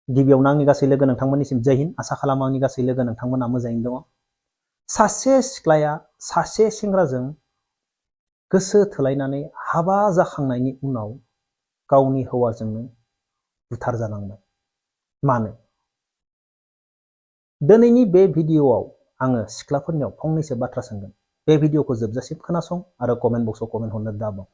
गिबियावनो आंनि गासै लोगो नोंथांमोननिसिम जय हिन्द आसा खालामो आंनि गासै लोगो नोंथांमोना मोजाङैनो दङ। सासे सिख्लाया सासे सेंग्राजों गोसो थोलायनानै हाबा जाखांनायनि उनाव गावनि हौवाजोंनो बुथारजानांबाय। मानो? दिनैनि बे भिडिअआव आङो सिख्लाफोरनियाव फंनैसो बाथ्रा सोंगोन। बे भिडिअखौ जोबजासिम खोनासं आरो कमेन्ट बक्सआव कमेन्ट हरनो दाबाव।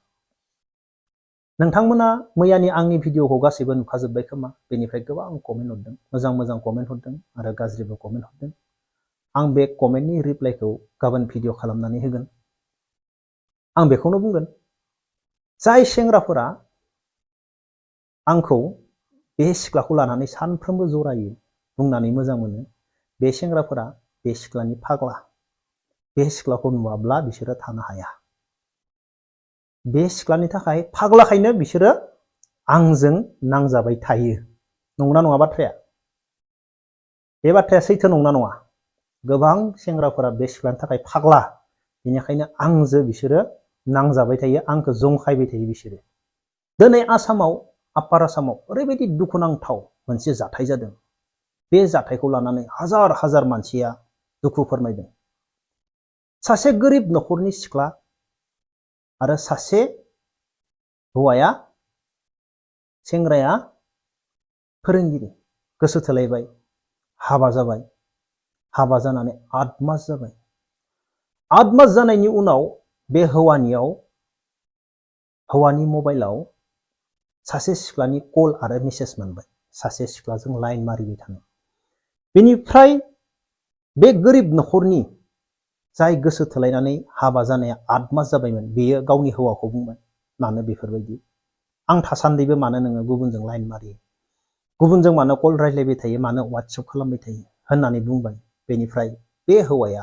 नोंथांमोना मैयानि आंनि भिडिअखौ गासैबो नुखाजोब्बाय खोमा। बेनिफ्राय गोबां कमेन्ट हरदों, मोजां मोजां कमेन्ट हरदों आरो गाज्रिबो कमेन्ट हरदों। आं बे कमेन्टनि रिप्लाइखौ गाबोन भिडिअ खालामनानै होगोन। आं बेखौनो बुंगोन, जाय सेंग्राफोरा आंखौ बे सिख्लाखौ लानानै सानफ्रोमबो जरायो बुंनानै मोजां मोनो, बे सेंग्राफोरा बे सिख्लानि फाग्ला। बे सिख्लाखौ नुवाब्ला बिसोरो थानो हाया। बे सिख्लानि थाखाय फाग्लाखायनो बिसोरो आंजों नांजाबाय थायो। नंगौना नङा बाथ्राया? बे बाथ्राया सैथो नंगौना नङा? गोबां सेंग्राफोरा बे सिख्लानि थाखाय फाग्ला, बेनिखायनो आंजों बिसोरो नांजाबाय थायो, आंखौ जंखायबाय थायो बिसोरो। दिनै आसामाव, आपार आसामाव ओरैबायदि दुखुनांथाव मोनसे जाथाय जादों। बे जाथायखौ लानानै हाजार हाजार मानसिया दुखु फोरमायदों। सासे गोरिब न'खरनि सिख्ला आरो सासे हौवाया, सेंग्राया फोरोंगिरि, गोसो थोलायबाय, हाबा जाबाय। हाबा जानानै 8 मास जाबाय। 8 मास जानायनि उनाव बे हौवानि मबाइलाव सासे सिख्लानि कल आरो मेसेज मोनबाय, सासे सिख्लाजों लाइन मारिबाय थानाय। बेनिफ्राय बे गोरिब न'खरनि जाय गोसो थोलायनानै हाबा जानाया 8 मास जाबायमोन, बेयो गावनि हौवाखौ बुंबाय, मानो बेफोरबायदि? आं थासान्दिबो मानो नोङो गुबुनजों लाइन मारियो? गुबुनजों मानो कल रायज्लायबाय थायो? मानो वाट्सएप खालामबाय थायो? होननानै बुंबाय। बेनिफ्राय बे हौवाया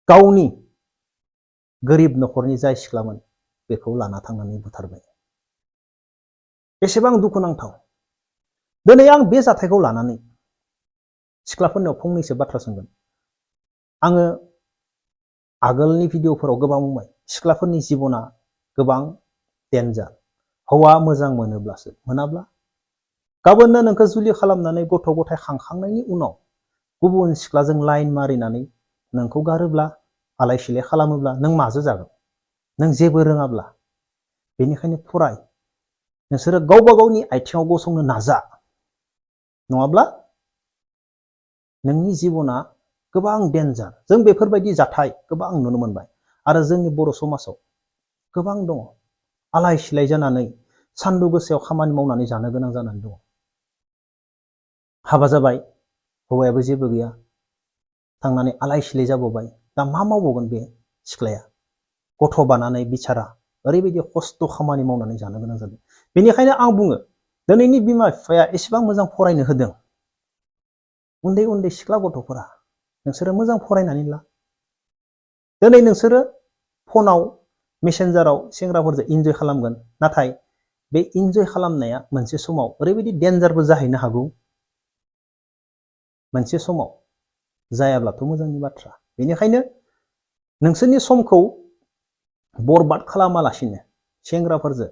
गावनि गोरिब न'खरनि जाय सिख्लामोन बेखौ लाना थांनानै बुथारबाय। बेसेबां दुखुनांथाव। दिनै आं बे जाथायखौ लानानै सिख्लाफोरनियाव फंनैसो बाथ्रा सोंगोन। आङो आगोलनि भिडिअफोराव गोबां बुंबाय, सिख्लाफोरनि जिबना गोबां डेन्जार। हौवा मोजां मोनोब्लासो, मोनाब्ला गाबोननो नोंखौ जुलि खालामनानै गथ' गथाय खांखांनायनि उनाव गुबुन सिख्लाजों लाइन मारिनानै नोंखौ गारोब्ला, आलाय सिलाय खालामोब्ला नों माजों जागोन? नों जेबो रोङाब्ला। बेनिखायनो फराय, नोंसोरो गावबा गावनि आथिङाव गसंनो नाजा, नङाब्ला नोंनि जिबना गोबां डेन्जार। जों बेफोरबायदि जाथाय गोबां नुनो मोनबाय आरो जोंनि बर' समाजाव गोबां दङ। आलाय सिलाय जानानै सान्दुं गोसायाव खामानि मावनानै जानो गोनां जानानै दङ। हाबा जाबाय, हौवायाबो जेबो गैया, थांनानै आलाय सिलाय जाबावबाय। दा मा मावबावगोन बे सिख्लाया? गथ' बानानै बिचारा ओरैबायदि खस्थ' खामानि मावनानै जानो गोनां जादों। बेनिखायनो आं बुङो, दिनैनि बिमा बिफाया एसेबां मोजां फरायनो होदों। उन्दै उन्दै सिख्ला गथ'फोरा, नोंसोरो मोजां फरायनानै ला। दिनै नोंसोरो फनाव, मेसेन्जाराव सेंग्राफोरजों इन्जय खालामगोन, नाथाय बे इन्जय खालामनाया मोनसे समाव ओरैबायदि डेन्जारबो जाहैनो हागौ। मोनसे समाव जायाब्लाथ' मोजांनि बाथ्रा। बेनिखायनो नोंसोरनि समखौ बरबाद खालामालासिनो सेंग्राफोरजों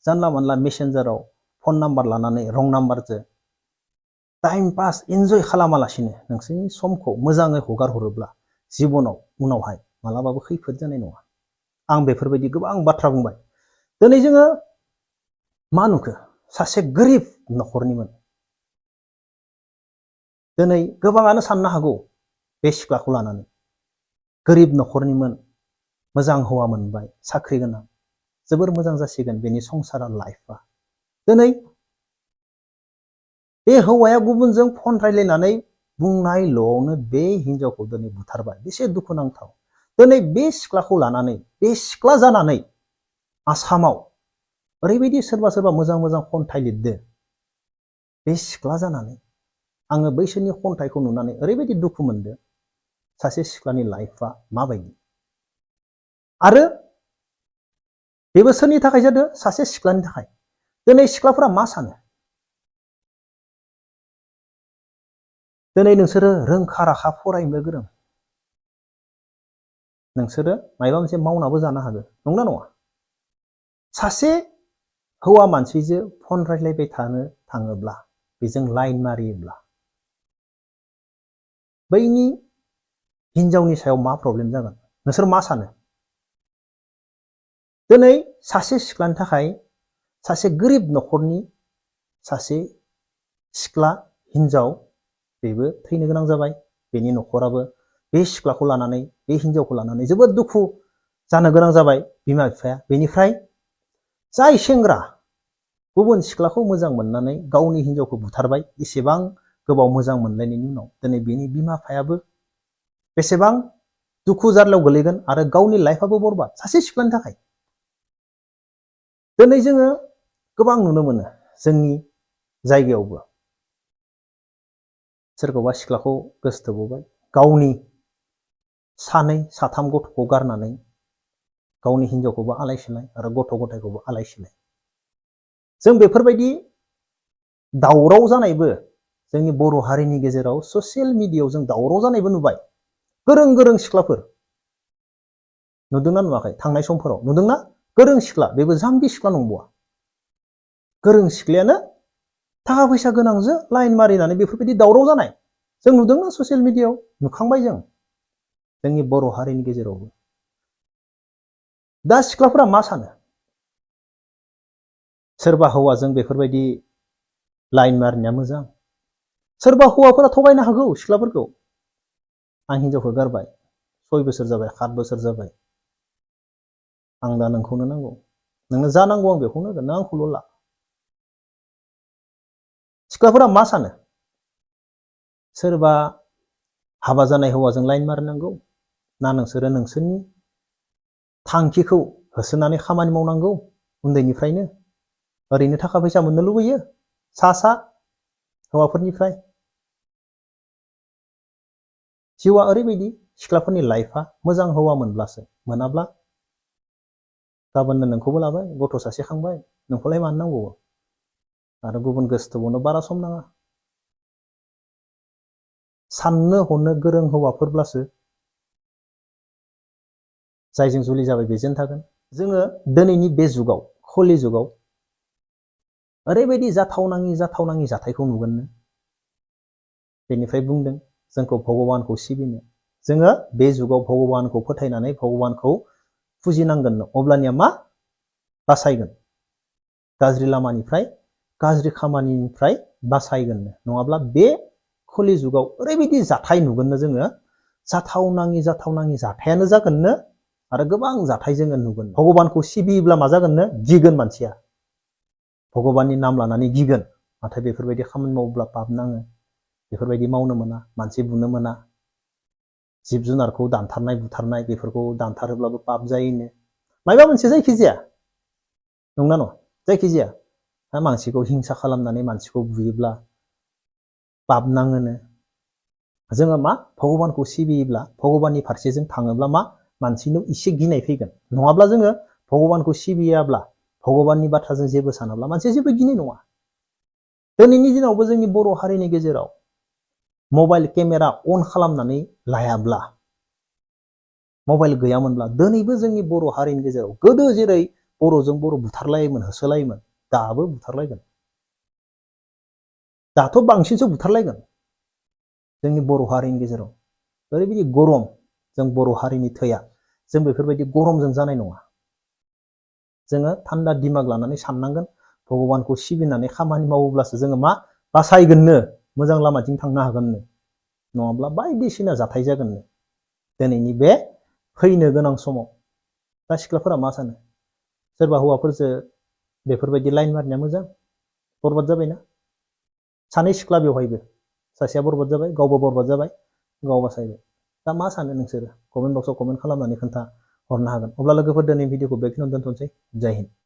जानला मानला मेसेन्जाराव फन नाम्बार लानानै रं नाम्बारजों टाइम पास इन्जय खालामालासिनो नोंसोरनि समखौ मोजाङै हगार हरोब्ला जिबनाव उनावहाय मालाबाबो खैफोद जानाय नङा। आं बेफोरबायदि गोबां बाथ्रा बुंबाय। दिनै जोङो मा नुखो? सासे गोरिब न'खरनिमोन। दिनै गोबाङानो साननो हागौ बे सिख्लाखौ लानानै, गोरिब न'खरनिमोन, मोजां हौवा मोनबाय, साख्रि गोनां, जोबोर मोजां जासिगोन बेनि संसारा, लाइफआ। दिनै बे हौवाया गुबुनजों फन रायज्लायनानै बुंनायल'आवनो बे हिनजावखौ दिनै बुथारबाय। बेसे दुखुनांथाव। दिनै बे सिख्लाखौ लानानै, बे सिख्ला जानानै आसामाव ओरैबायदि सोरबा सोरबा मोजां मोजां खन्थाइ लिरदो। बे सिख्ला जानानै आङो बैसोरनि खन्थाइखौ नुनानै ओरैबायदि दुखु मोनदो, सासे सिख्लानि लाइफआ माबायदि। आरो बेबो सोरनि थाखाय जादों? सासे सिख्लानि थाखाय। दिनै सिख्लाफोरा मा सानो? दिनै नोंसोरो रोंखा राखा फरायनो गोरों, नोंसोरो माबा मोनसे मावनाबो जानो हागोन, नंगौना नङा? सासे हौवा मानसिजों फन रायज्लायबाय थानो थाङोब्ला बेजों लाइन मारियोब्ला बैनि हिनजावनि सायाव मा प्रब्लेम जागोन नोंसोर मा सानो? दिनै सासे सिख्लानि थाखाय सासे गोरिब न'खरनि सासे सिख्ला हिनजाव बेबो थैनो गोनां जाबाय। बेनि न'खराबो बे सिख्लाखौ लानानै बे हिनजावखौ लानानै जोबोद दुखु जानो गोनां जाबाय बिमा बिफाया। बेनिफ्राय जाय सेंग्रा गुबुन सिख्लाखौ मोजां मोननानै गावनि हिनजावखौ बुथारबाय एसेबां गोबाव मोजां मोनलायनायनि उनाव दिनै बेनि बिमा बिफायाबो बेसेबां दुखु जारलायाव गोलैगोन आरो गावनि लाइफआबो बरबाद सासे सिख्लानि थाखाय। दिनै जोङो गोबां नुनो मोनो जोंनि जायगायावबो सोरखौबा सिख्लाखौ गोसोथोबोबाय गावनि सानै साथाम गथ'खौ गारनानै गावनि हिनजावखौबो आलाय सिलाय आरो गथ' गथायखौबो आलाय सिलाय। जों बेफोरबायदि दावराव जानायबो जोंनि बर' हारिनि गेजेराव ससियेल मिडियायाव जों दावराव जानायबो नुबाय। गोरों गोरों सिख्लाफोर नुदोंना नुवाखै? थांनाय समफोराव नुदोंना? गोरों सिख्ला, बेबो जाम्बि सिख्ला नंबावा। गोरों सिख्लायानो थाखा फैसा गोनांजों लाइन मारिनानै बेफोरबायदि दावराव जानाय जों नुदोंना ससियेल मिडियायाव नुखांबाय जों जोंनि बर' हारिनि गेजेरावबो। दा सिख्लाफोरा मा सानो? सोरबा हौवाजों बेफोरबायदि लाइन मारिनाया मोजां, सोरबा हौवाफोरा थगायनो हागौ सिख्लाफोरखौ। आं हिनजावखौ गारबाय 6 बोसोर जाबाय 7 बोसोर जाबाय, आं दा नोंखौनो नांगौ, नोंनो जा नांगौ आं बेखौनो होगोन, नों आंखौल' ला। सिख्लाफोरा मा सानो? सोरबा हाबा जानाय हौवाजों लाइन मारिनांगौ ना नोंसोरो नोंसोरनि थांखिखौ होसोनानै खामानि मावनांगौ उन्दैनिफ्रायनो? ओरैनो थाखा फैसा मोननो लुबैयो सा हौवाफोरनिफ्राय? जिउआ ओरैबायदि सिख्लाफोरनि लाइफआ मोजां हौवा मोनब्लासो, मोनाब्ला गाबोननो नोंखौबो लाबाय, गथ' सासे खांबाय, नोंखौलाय मानो नांगौ आरो गुबुन गोसोथोबावनो बारा सम नाङा। साननो हनो गोरों हौवाफोरब्लासो जायजों जुलि जाबाय बेजों थागोन। जोङो दिनैनि बे जुगाव कलि जुगाव ओरैबायदि जाथावनाङि जाथायखौ नुगोननो। बेनिफ्राय बुंदों जोंखौ भगबानखौ सिबिनो, जोङो बे जुगाव भगबानखौ फोथायनानै भगबानखौ फुजिनांगोन। अब्लानिया मा बासायगोन? गाज्रि लामानिफ्राय गाज्रि खामानिनिफ्राय बासायगोन। नङाब्ला बे कलि जुगाव ओरैबायदि जाथाय नुगोननो जोङो, जाथावनाङि जाथायानो जागोननो आरो गोबां जाथाय जोङो नुगोन। भगबानखौ सिबियोब्ला मा जागोननो? गिगोन मानसिया, भगबाननि नाम लानानै गिगोन। नाथाय बेफोरबायदि खामानि मावोब्ला पाप नाङो, बेफोरबायदि मावनो मोना, मानसि बुनो मोना, जिब जुनारखौ दानथारनाय बुथारनाय बेफोरखौ दानथारोब्लाबो पाप जायोनो। माबा मोनसे जायखिजाया नंना नङा? जायखिजाया मानसिखौ हिंसा खालामनानै मानसिखौ बुयोब्ला पाप नाङोनो। जोङो मा भगबानखौ सिबियोब्ला भगबाननि फारसे जों थाङोब्ला मा मानसिनो एसे गिनाय फैगोन। नङाब्ला जोङो भगबानखौ सिबियाब्ला भगबाननि बाथ्राजों जेबो सानाब्ला मानसिया जेबो गिनाय नङा। दिनैनि दिनावबो जोंनि बर' हारिनि गेजेराव मबाइल केमेरा अन खालामनानै लायाब्ला, मबाइल गैयामोनब्ला दिनैबो जोंनि बर' हारिनि गेजेराव गोदो जेरै बर'जों बर' बुथारलायोमोन, होसोलायोमोन, दाबो बुथारलायगोन। दाथ' बांसिनसो बुथारलायगोन। जोंनि बर' हारिनि गेजेराव ओरैबायदि गरम, जों बर' हारिनि थैया जों बेफोरबायदि गरमजों जानाय नङा। जोङो थान्दा दिमाग लानानै साननांगोन, भगबानखौ सिबिनानै खामानि मावोब्लासो जोङो मा बासायगोननो, मोजां लामाथिं थांनो हागोननो। नङाब्ला बायदिसिना जाथाय जागोननो दिनैनि बे फैनो गोनां समाव। दा सिख्लाफोरा मा सानो? सोरबा हौवाफोरजों बेफोरबायदि लाइन मारिनाया मोजां? बरबाद जाबायना सानै सिख्ला, बेवहायबो सासेया बरबाद जाबाय, गावबो बरबाद जाबाय, गाव बासायबाय। दा मा सानो नोंसोरो? कमेन्ट बक्सआव कमेन्ट खालामनानै खोन्था हरनो हागोन। अब्ला लोगोफोर दिनै भिडिअखौ बेखिनियावनो दोनथ'नोसै। जय हिन्द।